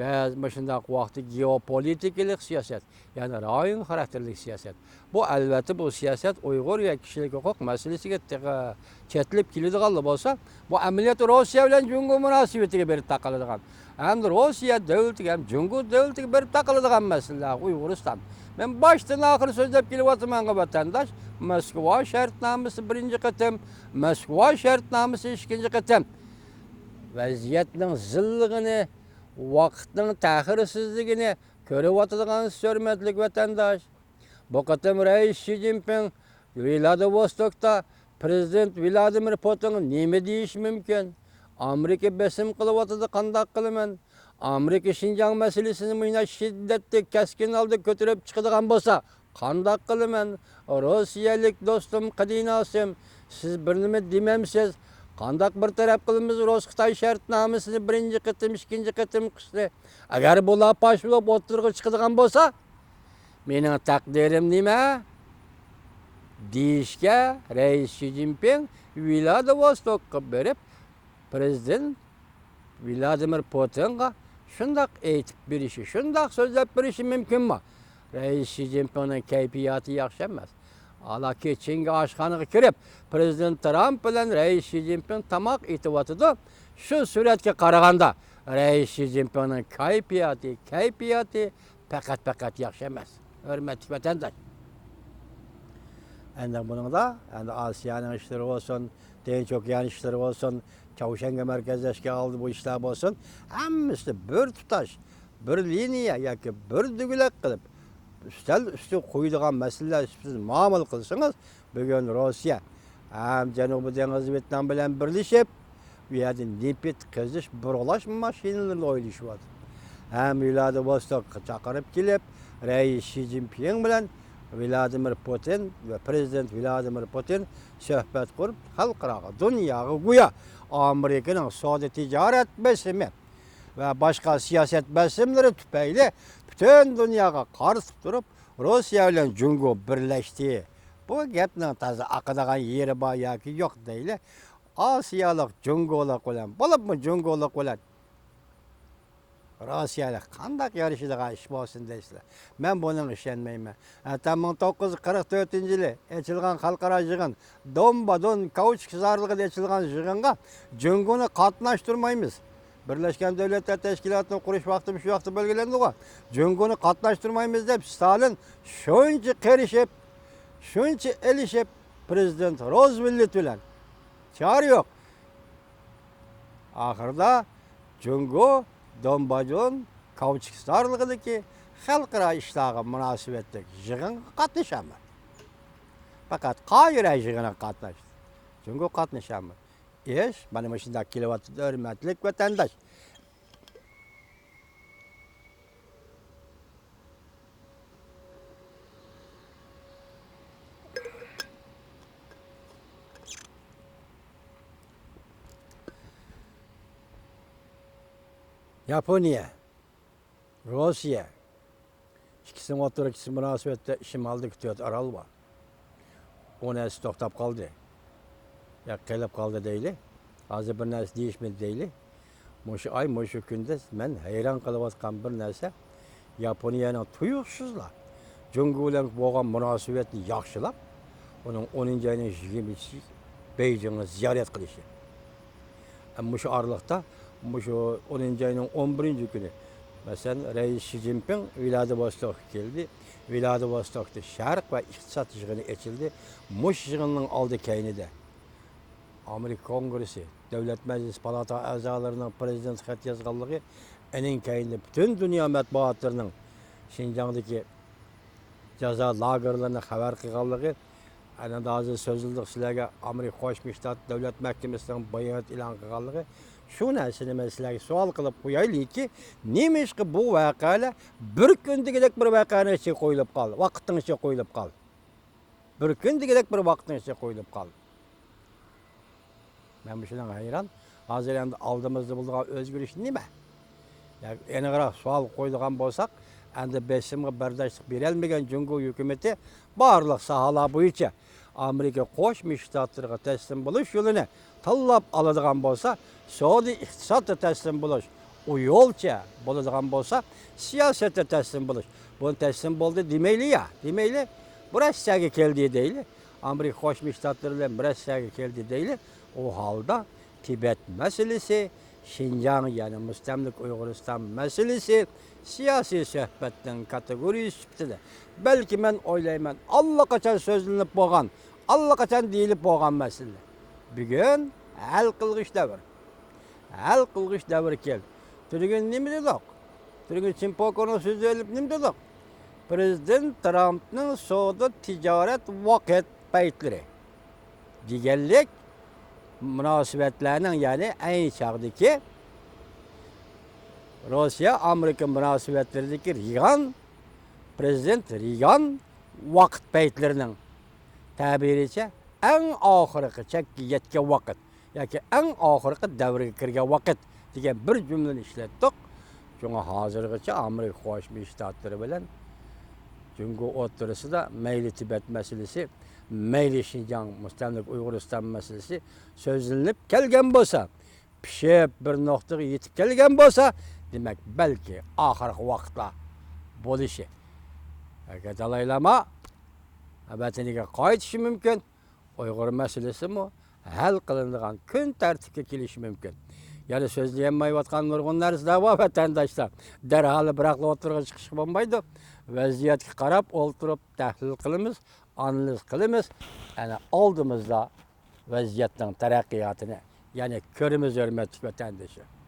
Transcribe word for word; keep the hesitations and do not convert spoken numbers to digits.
بەزى مۇشۇنداق ۋاقىتتا گېئوپولىتىكىلىق سىياسەت، يەنى رايون خاراكتېرلىك سىياسەت. بۇ، ئەلۋەتتە، بۇ سىياسەت ئۇيغۇر ۋە كىشىلىك ھوقۇق مەسىلىسىگە تېخى چېتىلىپ كېلىدىغانلا بولسا، بۇ ئەمەلىيەتتە روسىيە بىلەن جۇڭگو مۇناسىۋىتىگە بېرىپ تاقىلىدىغان، ھەم روسىيە دۆلىتىگە، ھەم جۇڭگو دۆلىتىگە بېرىپ تاقىلىدىغان مەسىلىلەر ئۇيغۇرىستان. مەن باشتىن ئاخىر سۆزلەپ كېلىۋاتىمەنغۇ، ۋەتەنداش. موسكۋا شەرتنامىسى بىرىنچى قېتىم، موسكۋا شەرتنامىسى ئىككىنچى قېتىم. ۋەزىيەتنىڭ زىللىقىنى، ۋاقىتنىڭ تەخىرسىزلىكىنى كۆرۈۋاتىدىغانسىز، ھۆرمەتلىك ۋەتەنداش. بۇ قېتىم رەئىس شى جىنپىڭ ۋلادىۋوستوكتا پىرېزىدېنت ۋلادىمىر پۇتىنغا نېمە دېيىشى مۇمكىن؟ ئامېرىكا بېسىم قىلىۋاتىدۇ، قانداق قىلىمەن؟ ئامېرىكا شىنجاڭ مەسىلىسىنى مۇشۇنداق شىددەتلىك، كەسكىن ھالدا كۆتۈرۈپ چىقىدىغان بولسا، قانداق قىلىمەن؟ روسىيەلىك دوستۇم قەدىناسىم، سىز بىر نېمە دېمەمسىز؟ قانداق بىر تەرەپ قىلىمىز رۇس-خىتاي شەرتنامىسىنى بىرىنچى قېتىم، ئىككىنچى قېتىم قىشنى؟ ئەگەر بۇلار پاش بولۇپ ئوتتۇرىغا چىقىدىغان بولسا، مېنىڭ تەقدىرىم نېمە؟ دېيىشكە، رەئىس شى جىنپىڭ ۋلادىۋوستوكقا بېرىپ، پىرېزىدېنت ۋلادىمىر پۇتىنغا شۇنداق ئېيتىپ بېرىشى، شۇنداق سۆزلەپ بېرىشى مۇمكىنمۇ؟ رەئىس شى جىنپىڭنىڭ كەيپىياتى ياخشى ئەمەس. ھالبۇكى، چىڭگى ئاشخانىغا كىرىپ، پىرېزىدېنت ترامپ بىلەن رەئىس شى جىنپىڭ تاماق ئېتىۋاتىدۇ. شۇ سۈرەتكە قارىغاندا، رەئىس شى جىنپىڭنىڭ كەيپىياتى، كەيپىياتى پەقەت، پەقەت ياخشى ئەمەس، ھۆرمەتلىك ۋەتەنداش. ئەندى بۇنىڭدا، ئەندى ئاسىيانىڭ ئىشلىرى بولسۇن، تىنچ ئوكيان ئىشلىرى بولسۇن، چاۋشيەنگە مەركەزلەشكەن ھالدا بۇ ئىشلار بولسۇن، ھەممىسىنى بىر تۇتاش، بىر لىنىيە ياكى بىر دۆگىلەك قىلىپ، ئۈستەل ئۈستىگە قويىدىغان مەسىلىلەر سۈپىتىدە مۇئامىلە قىلسىڭىز، بۈگۈن روسىيە ھەم جەنۇبىي دېڭىز ۋيېتنام بىلەن بىرلىشىپ، ئۇ يەردە نېفىت قېزىش، بۇرغىلاش ماشىنىلىرىنى ئويلىشىۋاتىدۇ. ھەم ۋلادىۋوستوكقا چاقىرىپ كېلىپ، رەئىس شى جىنپىڭ بىلەن ۋلادىمىر پۇتىن ۋە پىرېزىدېنت ۋلادىمىر پۇتىن سۆھبەت قۇرۇپ، خەلقئاراغا، دۇنياغا گويا ئامېرىكىنىڭ سودا تىجارەت بېسىمى ۋە باشقا سىياسەت بېسىملىرى تۈپەيلى پۈتۈن دۇنياغا قارىتىپ تۇرۇپ، روسىيە بىلەن جۇڭگو بىرلەشتى. بۇ گەپنىڭ تازا ئاقىدىغان يېرى بار ياكى يوق دەيلى. ئاسىيالىق جۇڭگولۇق بىلەن، بولۇپمۇ جۇڭگولۇق بىلەن روسىيەلىك قانداق يارىشىدىغان ئىش بولسۇن دەيسىلەر؟ مەن بۇنىڭغا ئىشەنمەيمەن. ھەتتا مىڭ توققۇز يۈز قىرىق تۆتىنچى يىلى ئېچىلغان خەلقئارا يىغىن، دونبادون كاۋچۇك زارلىقىدا ئېچىلغان يىغىنغا جۇڭگونى قاتناشتۇرمايمىز. بىرلەشكەن دۆلەتلەر تەشكىلاتىنى قۇرۇش ۋاقتى مۇشۇ ۋاقىتتا بەلگىلەندىغۇ. جۇڭگونى قاتناشتۇرمايمىز دەپ ستالىن شۇنچە قېرىشىپ، شۇنچە ئېلىشىپ، پىرېزىدېنت روزۋېلت بىلەن. چارە يوق. ئاخىرىدا جۇڭگو دونبادون كاۋچۇك زارلىقىدىكى خەلقئارا ئىشلارغا مۇناسىۋەتلىك يىغىنغا قاتنىشامەن. پەقەت قاھىرە يىغىنىغا قاتناشتى. جۇڭگو قاتنىشامەن. ئىش مانا مۇشۇنداق كېلىۋاتىدۇ، ھۆرمەتلىك ۋەتەنداش. ياپونىيە، روسىيە، ئىككىسىنىڭ ئوتتۇرىدىكى مۇناسىۋەتتە شىمالدىكى تۆت ئارال بار. ئۇ نەرسە توختاپ قالدى. يا قېلىپ قالدى دەيلى. ھازىر بىر نەرسە دېيىشمىدى دەيلى. مۇشۇ ئاي، مۇشۇ كۈندە مەن ھەيران قېلىۋاتقان بىر نەرسە، ياپونىيەنىڭ تۇيۇقسىزلا جۇڭگو بىلەن بولغان مۇناسىۋەتنى ياخشىلاپ، ئۇنىڭ ئونىنچى ئاينىڭ يىگىرمىسى بېيجىڭغا زىيارەت قىلىشى. مۇشۇ ئارىلىقتا، مۇشۇ ئونىنچى ئاينىڭ ئون بىرىنچى كۈنى، مەسىلەن، رەئىس شى جىنپىڭ ۋىلادىۋوستوكقا كەلدى. ۋىلادىۋوستوكتا شەرق ۋە ئىقتىساد يىغىنى ئېچىلدى. مۇشۇ يىغىننىڭ ئالدى كەينىدە ئامېرىكا كونگرېسسى، دۆلەت مەجلىسى پالاتا ئەزالىرىنىڭ پىرېزىدېنتقا خەت يازغانلىقى، ئېنىڭ كەينىدە پۈتۈن دۇنيا مەتبۇئاتلىرىنىڭ شىنجاڭدىكى جازا لاگېرلىرىنى خەۋەر قىلغانلىقى، ئەنە ھازىر سۆزلىدۇق سىلەرگە، ئامېرىكا قوشما شتات دۆلەت مەھكىمىسىنىڭ بايانات ئېلان قىلغانلىقى. شۇ نەرسىنى مەن سىلەرگە سوئال قىلىپ قويايلىكى، نېمىشقا بۇ ۋەقەلەر بىر كۈن دېگۈدەك بىر ۋەقەنىڭ ئىچىگە قويۇلۇپ قالدى، ۋاقىتنىڭ ئىچىگە قويۇلۇپ قالدى؟ بىر كۈن دېگۈدەك بىر ۋاقىتنىڭ ئىچىگە قويۇلۇپ قالدى. مەن مۇشۇنىڭغا ھەيران. ھازىر ئەمدى ئالدىمىزدا بولىدىغان ئۆزگىرىش نېمە؟ ياكى ئېنىقراق سوئال قويىدىغان بولساق، ئەمدى بېسىمغا بەرداشلىق بېرەلمىگەن جۇڭگو ھۆكۈمىتى بارلىق ساھەلەر بويىچە ئامېرىكا قوشما شتاتلىرىغا تەسلىم بولۇش يولىنى تاللاپ ئالىدىغان بولسا، سودا ئىقتىسادتا تەسلىم بولۇش، ئۇ يولچە بولىدىغان بولسا، سىياسەتتە تەسلىم بولۇش. بۇنى تەسلىم بولدى دېمەيلى يا، دېمەيلى. بۇ روسىيەگە كەلدى دەيلى. ئامېرىكا قوشما شتاتلىرى بىلەن روسىيەگە كەلدى دەيلى. ئۇ ھالدا تىبەت مەسىلىسى، شىنجاڭ، يەنى مۇستەملىكە ئۇيغۇرىستان مەسىلىسى سىياسىي سۆھبەتنىڭ كاتېگورىيىسى سۈپىتىدە، بەلكى مەن ئويلايمەن، ئاللىقاچان سۆزلىنىپ بولغان، ئاللىقاچان دېيىلىپ بولغان مەسىلىلەر بۈگۈن ھەل قىلغۇچ دەۋر. ھەل قىلغۇچ دەۋر كەلدى. تۈنۈگۈن نېمە دېدۇق؟ تۈنۈگۈن چىمپوكونىڭ سۆزى ئېلىپ نېمە دېدۇق؟ پىرېزىدېنت ترامپنىڭ سودا تىجارەت ۋاقىت پەيتلىرى دېگەنلىك مۇناسىۋەتلەرنىڭ، يەنى ئەينى چاغدىكى روسىيە ئامېرىكا مۇناسىۋەتلىرىدىكى رېيغان، پىرېزىدېنت رېيغان ۋاقىت پەيتلىرىنىڭ تەبىرىچە ئەڭ ئاخىرقى چەككە يەتكەن ۋاقىت ياكى ئەڭ ئاخىرقى دەۋرگە كىرگەن ۋاقىت دېگەن بىر جۈملىنى ئىشلەتتۇق. شۇڭا ھازىرغىچە ئامېرىكا قوشما شتاتلىرى بىلەن جۇڭگو ئوتتۇرىسىدا مەيلى تىبەت مەسىلىسى، مەيلى شىنجاڭ مۇستەملىكە ئۇيغۇرىستان مەسىلىسى سۆزلىنىپ كەلگەن بولسا، پىشىپ بىر نۇقتىغا يېتىپ كەلگەن بولسا، دېمەك، بەلكى ئاخىرقى ۋاقىتلار بولۇشى. ئەگەر دالاي لاما ۋەتىنىگە قايتىشى مۇمكىن، ئۇيغۇر مەسىلىسىمۇ ھەل قىلىنىدىغان كۈن تەرتىپكە كېلىشى مۇمكىن. يەنە سۆزلىيەلمەيۋاتقان نۇرغۇن نەرسىلەر بار، ۋەتەنداشلار. دەرھال بىراقلا ئوتتۇرىغا چىقىشقا بولمايدۇ. ۋەزىيەتكە قاراپ ئولتۇرۇپ تەھلىل قىلىمىز، ئانالىز قىلىمىز. ئەنە ئالدىمىزدا ۋەزىيەتنىڭ تەرەققىياتىنى، يەنى كۆرىمىز، ھۆرمەتلىك ۋەتەندىشىم.